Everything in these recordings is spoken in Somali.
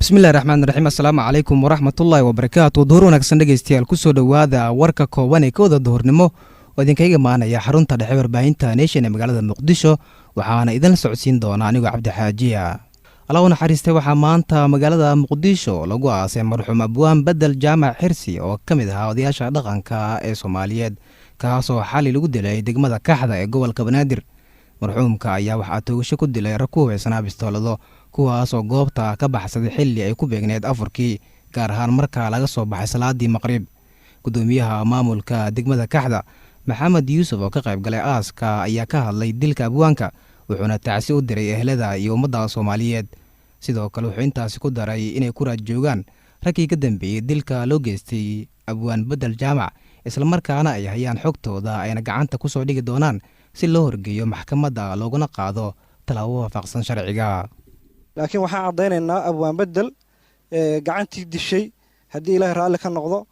Bismillahi raxmaan raxiim. Assalaamu calaykum waraxmatullaahi wabarakaatu. Duhur wanaagsan, dhegeystayaal. Kusoo dhowaada warka kooban ee 1-da duhurnimo oo idinkaga imaanaya xarunta dhexe warbaahinta Nation ee magaalada Muqdisho. Waxaana idinla socodsiin doona anigoo Cabdixaajiya. Alla u naxariistay, waxaa maanta magaalada Muqdisho lagu aasay marxuum Abwaan Bedel Jaamac Xirsi oo ka mid ahaa odayaasha dhaqanka ee Soomaaliyeed, kaasoo xali lagu dilay degmada Kaxda ee gobolka Banaadir. Marxuumka ayaa waxaa toogasho ku dilay rag ku hubeysanaa bistoolado, kuwaasoo goobta ka baxsaday xilli ay ku beegneed afurkii, gaar ahaan marka laga soo baxay salaadii maqrib. Gudoomiyaha maamulka degmada Kaxda, Maxamed Yuusuf, oo ka qayb galay aaska, ayaa ka hadlay dilka abwaanka, wuxuuna tacsi u diray ehlada iyo ummadda Soomaaliyeed. Sidoo kale wuxuu intaasi ku daray inay ku raad joogaan raggii ka dambeeyey dilka loo geystay Abwaan Bedel Jaamac, islamarkaana ay hayaan xogtooda, ayna gacanta kusoo dhigi doonaan si loo horgeeyo maxkamadda looguna qaado tallaabo waafaqsan sharciga. Laakiin waxaan caddaynaynaa Abwaan Bedel gacantii dishay, haddii Ilaahay raalli ka noqdo,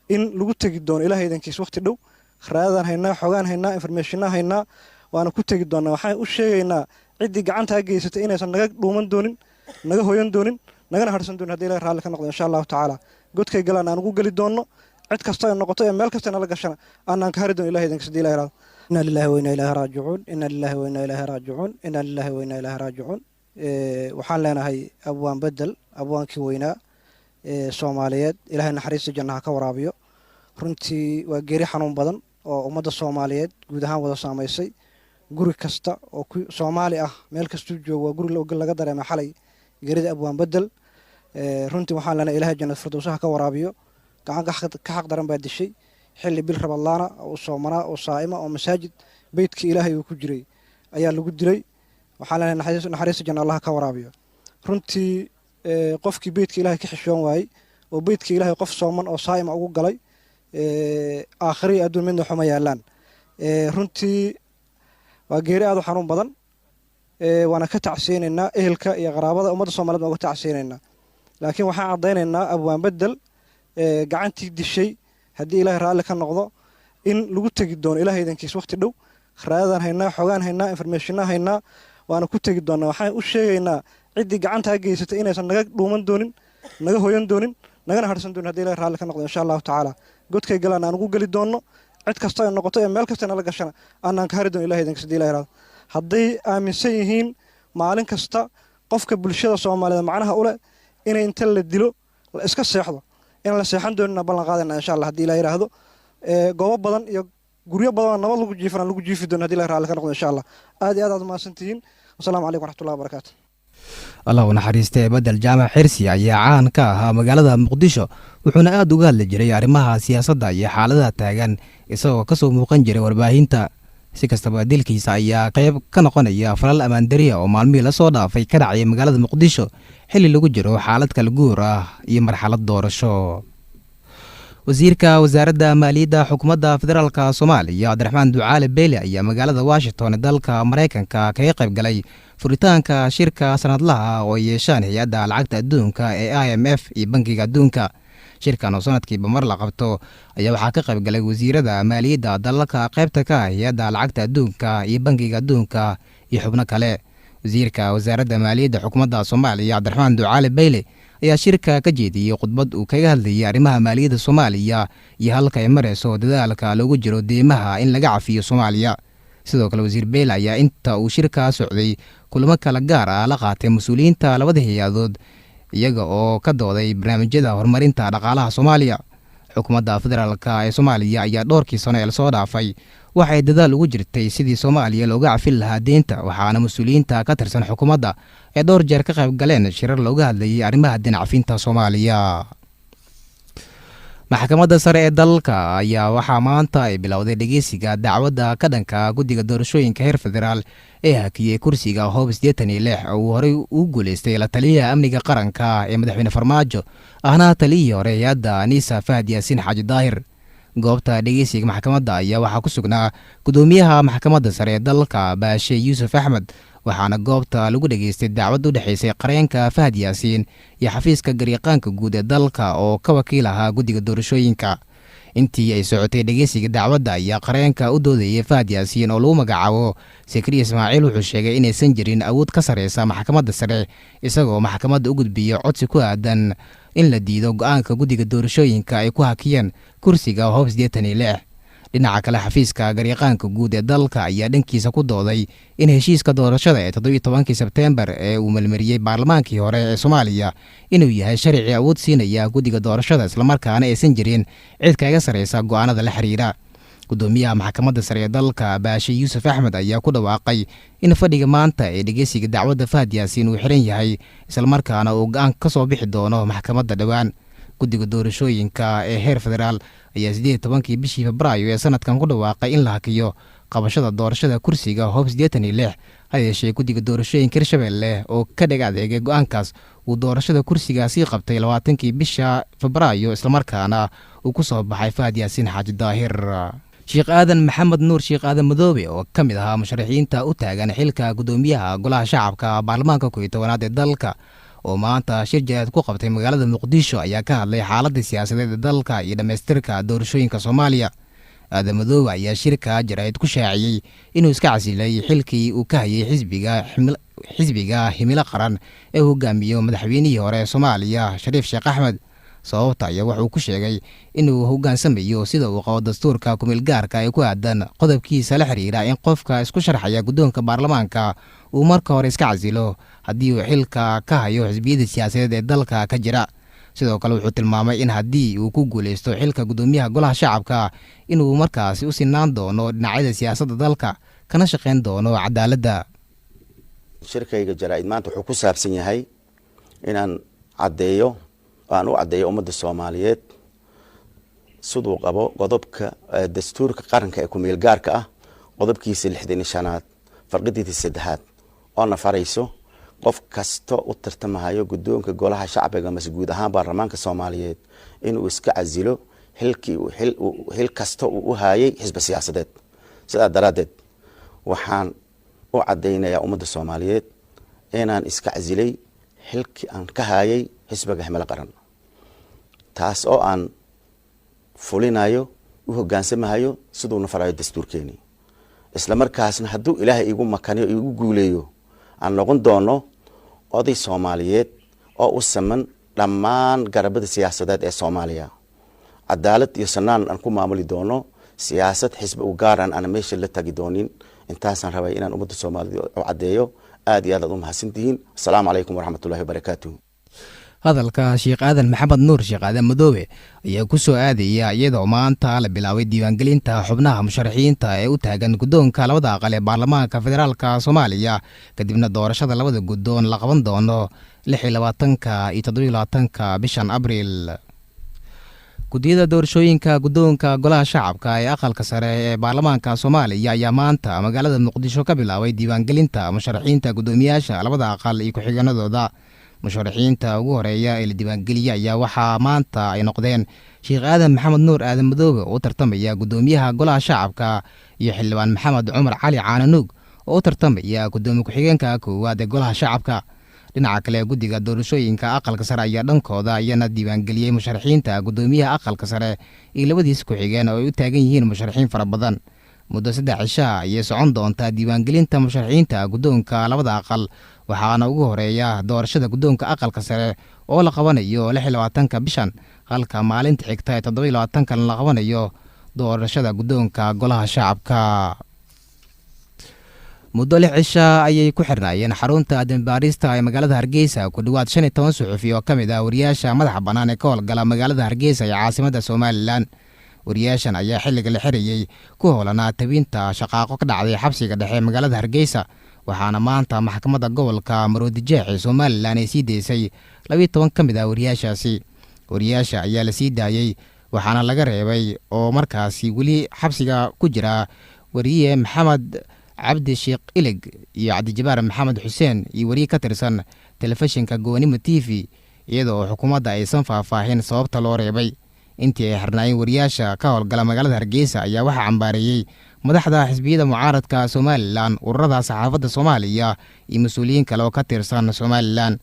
in lagu tegi doono Ilahay idankiis wakhti dhow. Raadadaan haynaa, xogaan haynaa, informationna haynaa, waana ku tegi doonaa. Waxaan u sheegaynaa ciddii gacantaa geysatay inaysan naga dhuuman doonin, naga hoyan doonin, nagana harsan doonin, hadii Ilahay raalli ka noqdo, insha Allahu tacaala. Godkay galaan aan ugu geli doonno, cid kasta ay noqoto ee meel kasta nala gashana aanaan ka hari doono, Ilahay idankiis, hadii Ilahay raado. Inna lillahi wa inna ilaahi raajicuun. Inna lillahi wa inna ilaahi raajicuun. Inna lillahi wa inna ilaahi raajicuun. Waxaan leenahay Abwaan Bedel, abwaankii weynaa ee Soomaaliyeed, Ilaahay naxariista jannaha ka waraabiyo. Runtii waa geeri xanuun badan oo ummadda Soomaaliyeed guud ahaan wada saamaysay. Guri kasta oo Soomaali ah, meel kastuu joogo, waa guri laga dareema xalay geerida Abwaan Bedel. Runtii waxaan leenahay Ilahay jannad firdowsaha ka waraabiyo. Gacan ka xaq daran baa dishay xilli bil Rabadlaana oo soomanaa oo saa'ima oo masaajid beytkii Ilaahay uu ku jiray ayaa lagu dilay. Waxaan leenahay naxariista janna Allaha ka waraabiyo. Runtii qofkii beytka Ilahay ka xishoon waayey oo beytka Ilahay qof sooman oo saa'ima ugu galay, aakhiriyo adduun midna xuma yaalaan. Runtii waa geeri aad u xanuun badan, waana ka tacsiyeynaynaa ehelka iyo qaraabada, ummadda Somaliyed baan uga tacsiyeynaynaa. Laakiin waxaan caddaynaynaa Abwaan Bedel gacantii dishay, haddii Ilahay raalli ka noqdo, in lagu tegi doono Ilahay idankiis wakhti dhow. Raadadaan haynaa, xogaan haynaa, informationna haynaa, waana ku tegi doonaa. Waxaan u sheegaynaa ciddii gacantaa geysatay inaysan naga dhuuman doonin, naga hoyan doonin, nagana harsan doonin, hadii Ilahay raalli ka noqdo, insha Allahu tacaala. Godkay galaan aan ugu geli doonno, cid kasta ay noqoto ee meel kasta nala gashana aanaan ka hari doono, Ilahay idankiis, hadii Ilahay raado. Hadday aaminsan yihiin maalin kasta qofka bulshada Soomaaliyeed macnaha u leh inay inta la dilo la iska seexdo, inaan la seexan doonina ballan qaadayna, insha Allah, hadii Ilahay yidhaahdo. Goobo badan iyo guryo badan oo nabad lagu jiifana lagu jiifi doono, hadii Ilahay raalli ka noqdo, insha Allah. Aad iyo aad aad umahadsantihiin. Wasalaamu calaykum waraxmatullahi wabarakaatu. Allah u naxariistay, Bedel Jaamac Xirsi ayaa caan ka ahaa magaalada Muqdisho, wuxuuna aad uga hadli jiray arrimaha siyaasadda iyo xaaladaha taagan, isagoo kasoo muuqan jiray warbaahinta. Si kastaba, dilkiisa ayaa qayb ka noqonaya falal ammaandariya oo maalmihii lasoo dhaafay ka dhacay magaalada Muqdisho, xilli lagu jiro xaalad kala guur ah iyo marxalad doorasho. Wasiirka Wasaaradda Maaliyadda Xukuumadda Federaalka Soomaaliya, Cabdiraxmaan Ducaale Beyle, ayaa magaalada Washington ee dalka Maraykanka kaga qayb galay furitaanka shirka sanadlaha oo ay yeeshaan Hay-adda Lacagta Adduunka ee IMF iyo Bankiga Adduunka. Shirkan oo sanadkiiba mar la qabto ayaa waxaa ka qayb galay wasiirada maaliyadda dalalka qaybta ka ah Hay-adda Lacagta Adduunka iyo Bankiga Adduunka iyo xubno kale. Wasiirka Wasaaradda Maaliyadda Xukuumadda Soomaaliya, Cabdiraxmaan Ducaale Beyle, ayaa shirka ka jeediyey khudbad uu kaga hadlayay arrimaha maaliyadda Soomaaliya iyo halka ay marayso dadaalka loogu jiro deymaha in laga cafiyo Soomaaliya. Sidoo kale, Wasiir Beyle ayaa inta uu shirkaa socday kulamo kala gaar ah la qaatay mas-uuliyiinta labada hay-adood, iyaga oo ka dooday barnaamijyada horumarinta dhaqaalaha Soomaaliya. Xukuumadda federaalka ee Soomaaliya ayaa dhowrkii sano ee lasoo dhaafay waxay dadaal ugu jirtay sidii Soomaaliya looga cafin lahaa deynta, waxaana mas-uuliyiinta ka tirsan xukuumadda ay dhowr jeer ka qayb galeen shirar looga hadlayay arrimaha deyn cafinta Soomaaliya. Maxkamadda Sare ee dalka ayaa waxaa maanta ay bilowday dhegeysiga dacwadda ka dhanka guddiga doorashooyinka heer federaal ee hakiyey kursiga Hoob 86 oo uu horey ugu guuleystay la taliyaha amniga qaranka ee Madaxweyne Farmaajo, ahna taliyihii hore hay-adda NISA, Fahad Yaasiin Xaaji Daahir. Goobta dhegeysiga maxkamadda ayaa waxaa ku sugnaa gudoomiyaha Maxkamadda Sare ee dalka, Baashe Yuusuf Axmed, waxaana goobta lagu dhageystay dacwad u dhexaysay qareenka Fahad Yaasiin iyo xafiiska garyaqaanka guud ee dalka oo ka wakiil ahaa guddiga doorashooyinka. Intii ay socotay dhegeysiga dacwadda ayaa qareenka u doodayay Fahad Yaasiin oo lagu magacaabo Sakriya Ismaaciil wuxuu sheegay inaysan jirin awood ka sarreysa maxkamadda sare, isagoo maxkamadda u gudbiyey codsi ku aadan in la diido go-aanka guddiga doorashooyinka ay ku hakiyeen kursiga Hoob 86. Dhinaca kale, xafiiska garyaqaanka guud ee dalka ayaa dhankiisa ku dooday in heshiiska doorashada ee 17-kii Sebteembar ee uu melmariyey baarlamaankii hore ee Soomaaliya inuu yahay sharci awood siinaya guddiga doorashada, islamarkaana aysan jirin cid kaga sarreysa go-aanada la xiriira. Gudoomiyaha maxkamadda sare ee dalka, Baashe Yuusuf Axmed, ayaa ku dhawaaqay in fadhiga maanta ee dhegeysiga dacwadda Fahad Yaasiin uu xiran yahay, islamarkaana uu go-aan ka soo bixi doono maxkamadda dhowaan. Guddiga doorashooyinka ee heer federaal ayaa 18-kii bishii Febraayo ee sanadkan ku dhawaaqay in la hakiyo qabashada doorashada kursiga Hoob 86. Ha yeeshee, guddiga doorashooyinka Hirshabelle oo ka dheg adeegay go-aankaas uu doorashada kursigaasi qabtay 20-kii bisha Febraayo, islamarkaana uu ku soo baxay Fahad Yaasiin Xaaji Daahir. Sheekh Aadan Maxamed Nuur, Sheekh Aadan Madoobe, oo ka mid ahaa musharaxiinta u taagan xilka gudoomiyaha golaha shacabka baarlamaanka 11aad ee dalka, oo maanta shir jaraa'id ku qabtay magaalada Muqdisho, ayaa ka hadlay xaaladda siyaasadeed ee dalka iyo dhammaystirka doorashooyinka Soomaaliya. Aadan Madoobe ayaa shirka jaraa'id ku shaaciyey inuu iska casilay xilkii uu ka hayay xisbiga Himilo Qaran ee hogaamiyo madaxweynihii hore ee Soomaaliya, Shariif Sheekh Axmed. Sababta ayaa wuxuu ku sheegay inuu hoggaansamayo sida uu qabo dastuurka kumeelgaarka ee ku aadan qodobkiisa la xiriira in qofka isku sharxaya guddoonka baarlamaanka uu marka hore iska casilo haddii uu xilka ka hayo xisbiyada siyaasadeed ee dalka ka jira. Sidoo kale, wuxuu tilmaamay in haddii uu ku guuleysto xilka guddoomiyaha golaha shacabka inuu markaasi u sinaan doono dhinacyada siyaasadda dalka, kana shaqayn doono cadaaladda. Shirkayga jaraa'id maanta wuxuu ku saabsan yahay inaan caddeeyo oo aan u caddeeyo ummadda Soomaaliyeed siduu qabo qodobka dastuurka qaranka ee kumeel gaarka ah, qodobkiisa 65aad farqidiisa saddexaad, oo na farayso qof kasta u tartamahayo guddoonka golaha shacbiga mase guud ahaan baarlamaanka Soomaaliyeed inuu iska casilo xilkii xil kasta uu u haayay xisbi siyaasadeed. Sidaa daraaddeed, waxaan u caddaynayaa ummadda Soomaaliyeed inaan iska casilay xilkii aan ka haayay xisbiga Himilo Qaran, taas oo aan fulinayo, u hoggaansamahayo siduuna farayo dastuurkeeni, isla markaasna hadduu Ilaahay igu makaniyo, igu guuleeyo, aan noqon doono oday Soomaaliyeed oo u saman dhammaan garabada siyaasadeed ee Soomaaliya, cadaalad iyo sanaan aan ku maamuli doono, siyaasad xisbi u gaaran aan meesha la tagi doonin. Intaasaan rabay inaan ummadda Soomaalida u caddeeyo. Aad iyo aad aad u mahadsantihiin. Asalaamu calaykum waraxmatullahi wabarakaatuh. Hadalka Sheekh Aadan Maxamed Nuur, Sheekh Aadan Madoobe, ayaa ku soo aadaya iyadoo maanta la bilaabay diiwaangelinta xubnaha musharaxiinta ee u taagan guddoonka labada aqal ee baarlamaanka federaalka Soomaaliya, kadibna doorashada labada guddoon la qaban doono 26-ka iyo 27-ka bishan Abriil. Guddiyada doorashooyinka guddoonka golaha shacabka ee aqalka sare ee baarlamaanka Soomaaliya ayaa maanta magaalada Muqdisho ka bilaabay diiwaangelinta musharaxiinta guddoomiyaasha labada aqal iyo ku-xigeenadooda. Musharaxiinta ugu horeeya ee la diiwaangeliyey ayaa waxaa maanta ay noqdeen Sheekh Aadan Maxamed Nuur, Aadan Madoobe, oo u tartamaya guddoomiyaha golaha shacabka, iyo xildhibaan Maxamed Cumar Cali Caananuug oo u tartamaya guddoomiye ku-xigeenka koowaad ee golaha shacabka. Dhinaca kale, guddiga doorashooyinka aqalka sare ayaa dhankooda iyana diiwaangeliyey musharaxiinta guddoomiyaha aqalka sare iyo labadiisa ku-xigeen, oo ay u taagan yihiin musharaxiin fara badan. Muddo 3 cishaa ayay socon doontaa diiwaangelinta musharaxiinta guddoonka labada aqal, waxaana ugu horeeya doorashada guddoonka aqalka sare oo la qabanayo 26-ka bishan, halka maalinta xigta ee 27-kan la qabanayo doorashada guddoonka golaha shacabka. Muddo 6 cisha ayay ku xirnaayeen xarunta dembibaarista ee magaalada Hargeysa ku dhowaad 15 suxufi oo ka mid ah wariyaasha madaxa bannaan ee ka howlgala magaalada Hargeysa ee caasimadda Somaliland. Wariyaashan ayaa xilliga la xirayey ku howlanaa tabinta shaqaaqo ka dhacday xabsiga dhexe ee magaalada Hargeysa, waxaana maanta maxkamadda gobolka Maroodijeex ee Somaliland ay sii deysay 12 ka mid ah wariyaashaasi. Wariyaasha ayaa la sii daayey, waxaana laga reebay oo markaasi weli xabsiga ku jira wariye Maxamed Cabdi Sheekh Ilig iyo Cabdijabaar Maxamed Xuseen iyo weriye ka tirsan telefishinka Goonimo TV, iyadoo xukuumadda aysan faahfaahin sababta loo reebay. Intii ay xirnaayeen wariyaasha ka howlgala magaalada Hargeysa ayaa waxaa cambaareeyey madaxda xisbiyada mucaaradka Somaliland, ururada saxaafadda Soomaaliya iyo mas-uuliyiin kale oo ka tirsan Somaliland.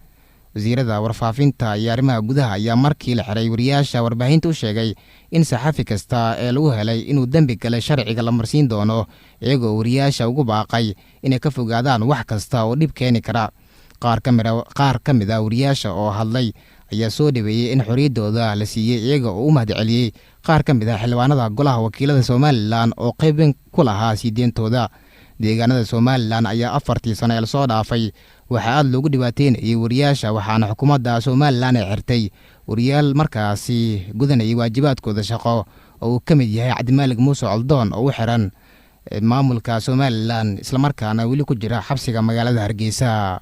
Wasiirada warfaafinta iyo arrimaha gudaha ayaa markii la xiray wariyaasha warbaahinta u sheegay in saxafi kasta ee lagu helay inuu dembi galay sharciga la marsiin doono, iyagoo wariyaasha ugu baaqay inay ka fogaadaan wax kasta oo dhib keeni kara. Qaar ka mid a wariyaasha oo hadlay ayaa soo dhaweeyey in xorriyaddooda la siiyey, iyaga oo u mahadceliyey qaar ka mid ah xildhibaanada golaha wakiilada Somaliland oo qayb weyn ku lahaa sii deyntooda. Deegaanada Somaliland ayaa 4-tii sano ee lasoo dhaafay waxaa aada loogu dhibaateynayay wariyaasha, waxaana xukuumadda Somaliland ay xirtay wariyaal markaasi gudanayay waajibaadkooda shaqo oo uu ka mid yahay Cabdimaalig Muuse Coldoon oo u xiran maamulka Somaliland, islamarkaana weli ku jira xabsiga magaalada Hargeysa.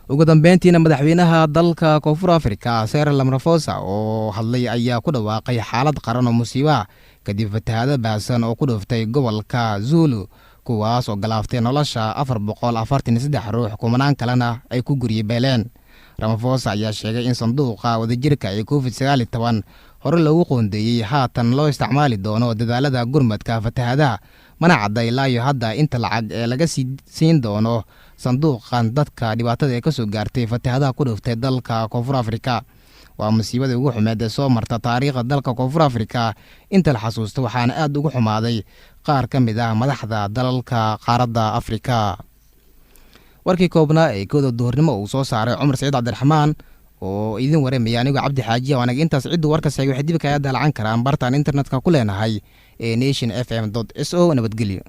Ugu dambeyntiina, madaxweynaha dalka Koonfur Africa Cyril Ramaphosa oo hadlay ayaa ku dhawaaqay xaalad qaran oo musiibaha kadib fatahaado baahsan oo ku dhuftay gobolka Zulu, kuwaas oo galaaftay nolosha 443 ruux, kumanaan kalena ay ku guryi beeleen. Ramaphosa ayaa sheegay in sanduuqa wadajirka ee COVID-19 hore loogu qoondeeyey haatan loo isticmaali doono dadaalada gurmadka fatahaadaha. Mana cadda ilaa iyo hadda inta lacag ee laga siin doono sanduuqan dadka dhibaatada ee kasoo gaartay fatahaadaha ku dhuftay dalka Koonfur Afrika. Waa musiibadii ugu xumeed ee soo marta taariikhda dalka Koonfur Afrika inta la xasuusto, waxaana aada ugu xumaaday qaar ka mid ah madaxda dalalka qaaradda Afrika. Warkii koobnaa ee 1-da duhurnimo uu soo saaray Cumar Saciid Cabdiraxmaan oo idin waramaya anigoo Cabdi Xaajiya waanaga intaas. Cidduu warka sheegay waxay dib kaga dalacan karaan bartaan internetka ku leenahay ee nation fm.so. Nabadgelyo.